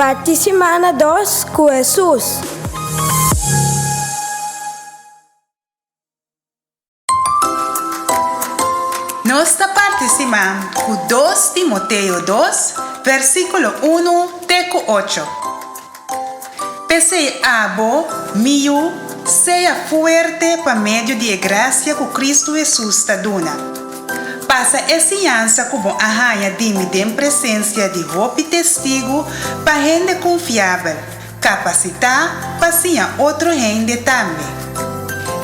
Parti simana dos ku Hesus. Nos ta parti siman ku dos Timoteo dos, versíkulo unu te ku ocho. P'esei abo, mi yu, sea fuerte pa medio di e grasia ku Kristu Hesus ta duna. Pasa e siñansa ku bo a haña di mi den presensia di hopi testigu pa hende konfiabel, kapasitá pa siña otro hende tambe.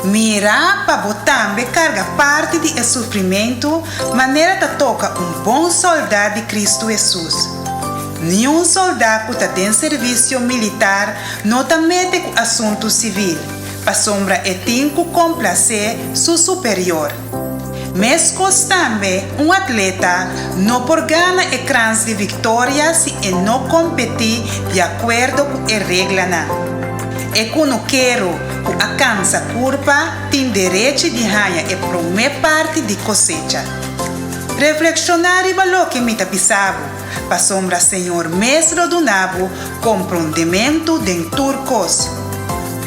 Mira pa bo tambe karga parti di e sufrimentu manera ta toka un bon sòldá di Kristu Hesus. Niun soldá ku ta den servisio militar no ta mete ku asuntu sivil, pasobra e tin ku komplasé su superior. Meskos tambe, un atleta no por gana e krans di viktoria si e no kompetí di akuerdo ku e reglanan. E kunukero ku a kansa kurpa tin derechi di haña e promé parti di kosecha. Reflekshoná riba loke mi ta bisa bo. Pasobra Señor mes lo duna bo komprondementu den tur kos.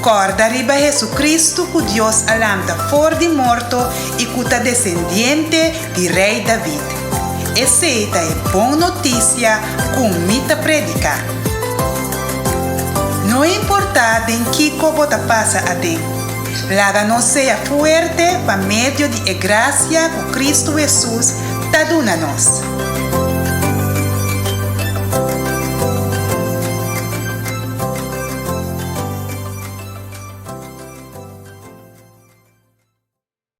Kòrda riba Hesukristu ku Dios a lanta for di morto i ku ta desendiente di Rei David. Esei ta e bon notisia ku mi ta prediká. No importá den kiko bo ta pasa aden, laga nos sea fuerte pa medio di e grasia ku Kristu Hesus ta duna nos.